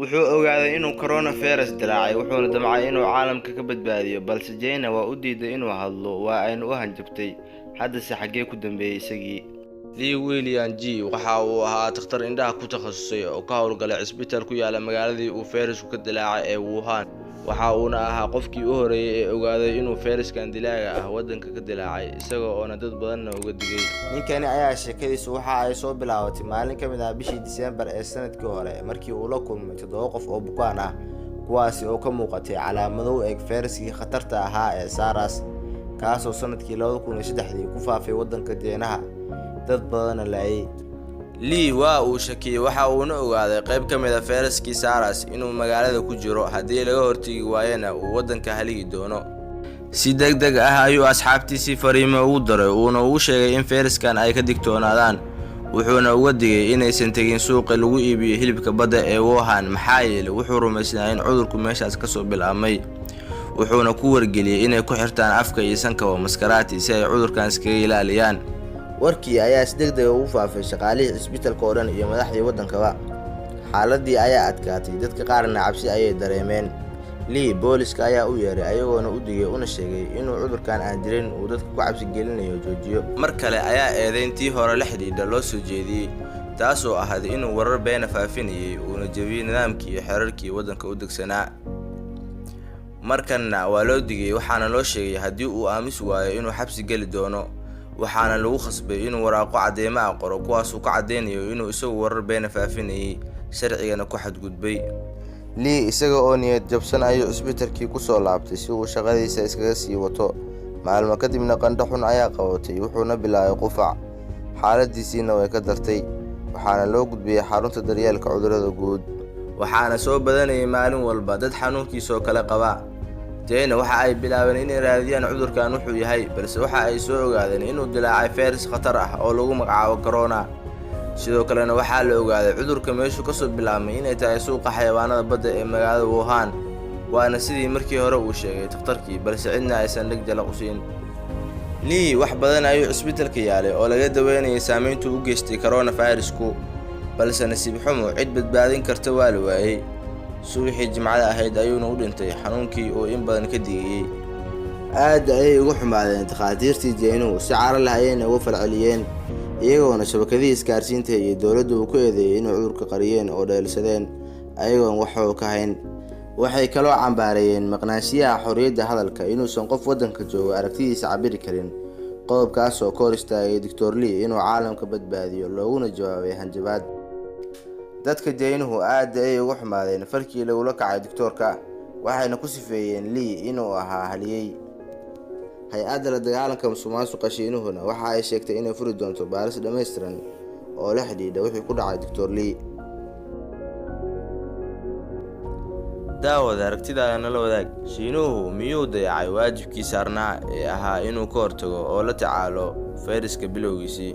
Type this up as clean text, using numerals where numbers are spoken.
Wuxuu ogaaday inuu coronavirus dilaacay, wuxuuna damcay inuu caalamka ka badbaadiyo, balse China waa u diiday inuu hadlo, waa ayna u hanjabtay. Haddase xaggee ku dambeeyay isagii? Li Wenliang waxa uu ahaa takhtar indhaha ku takhasusay oo ka howlgalay cisbitaal ku yaala magaaladii uu fayrasku ka dilaacay ee Wuhan. Waxa uuna ahaa qofkii u horreeyay ee ogaaday inuu fayraskan dilaaga ah waddanka ka dilaacay, isaga oona dad badanna uga digay. Ninkani ayaa sheekadiisu waxa ay soo bilaabatay maalin ka mid ah bishii Diseembar ee sanadkii hore, markii uu la kulmay 7 qof oo bukaan ah, kuwaasi oo ka muuqatay calaamado u eg fayraskii khatarta ahaa ee SARS, kaasoo sanadkii 2003dii ku faafay waddanka Jeenaha, dad badanna laayay. Li waa uu shakiyay, waxa uuna ogaaday qayb ka mid ah fayraskii SARS inuu magaalada ku jiro, haddii laga hortagi waayana uu waddanka haligi doono. Si degdeg ah ayuu asxaabtiisii fariimo ugu diray, uuna ugu sheegay in fayraskan ay ka digtoonaadaan, wuxuuna uga digay inaysan tegin suuqa lagu iibiyo hilibka badda ee Wuhan, maxaa yeelay wuxuu rumaysnaa in cudurku meeshaas kasoo bilaabmay. Wuxuuna ku wargeliyey inay ku xirtaan afka iyo sankaba maskaraati si ay cudurkan iskaga ilaaliyaan. Warkii ayaa si degdeg ah ugu faafay shaqaalihii cisbitaalka oo dhan iyo madaxdii waddankaba. Xaaladii ayaa adkaatay, dadka qaarna cabsi ayay dareemeen. Li booliska ayaa u yeeray, ayagoona u digay una sheegay inuu cudurkan aan jirin uu dadka ku cabsi gelinayo joojiyo. Mar kale ayaa eedayntii hore la xidhiidha loo soo jeediyey, taasoo ahayd inuu warar beena faafinayay, uuna jebiyey nidaamkii iyo xeerarkii waddanka u degsanaa. Markanna waa loo digay, waxaana loo sheegay haddii uu aamusi waayo inuu xabsi geli doono, waxaana lagu khasbay inuu waraaqo cadeymo ah qoro, kuwaasuu ka caddeynayo inuu isagu warar beena faafinayay, sharcigana ku xadgudbay. Li isaga oo niyad jabsan ayuu cisbitaalkii ku soo laabtay si uu shaqadiisa iskaga sii wato. Maalmo kadibna qandho xun ayaa qabatay, wuxuuna bilaabay qufac. Xaaladiisiina way ka dartay, waxaana loo gudbiyey xarunta daryeelka cudurrada guud. Waxaana soo badanayay maalin walba dad xanuunkiisoo kale qaba. China waxa ay bilaabeen inay raadiyaan cudurkan wuxuu yahay, balse waxa ay soo ogaadeen inuu dilaacay fayras khatar ah oo lagu magacaabo corona. Sidoo kalena waxaa la ogaaday cudurka meeshuu kasoo bilaabmay inay tahay suuqa xayawaanada badda ee magaalada Wuhan, waana sidii markii hore uu sheegay takhtarkii, balse cidna aysan dheg jalaq u siin. Li wax badan ayuu cisbitaalka yaalay oo laga daweynayay saameyntuu u geystay coronavirusku, balse nasiib xumo cid badbaadin karta waa la waayey. Subaxii Jimcada ahayd ayuuna u dhintay xanuunkii uu in badan ka digayey. Aad ayay uga xumaadeen takhaatiirtii Jeynuhu, si caro leh ayayna uga falceliyeen, iyagoona shabakadihii isgaarsiinta iyo dowladdu ku eedeeyey inay cudurka qariyeen oo dheelsadeen ayagoon wax xoog ka hayn. Waxay kaloo cambaareeyeen maqnaanshiyaha xorriyadda hadalka, inuusan qof waddanka jooga aragtidiisa cabiri karin, qodobkaas oo ka hor istaagay Dr. Li inuu caalamka badbaadiyo, looguna jawaabay hanjabaad. Dadka Jeynuhu aad ayay uga xumaadeen falkii lagula kacay doctoorka, waxayna ku sifeeyeen Li inuu ahaa haliyey. Hay-adda la dagaalanka musuqmaasuqa Shiinuhuna waxa ay sheegtay inay furi doonto baaris dhammaystiran oo la xidhiidha wixii ku dhacay Dr. Li. Daawada, aragtidaada nala wadaag. Shiinuhu miyuu dayacay waajibkii saarnaa ee ahaa inuu ka hortago oo la tacaalo fayraska bilowgiisii?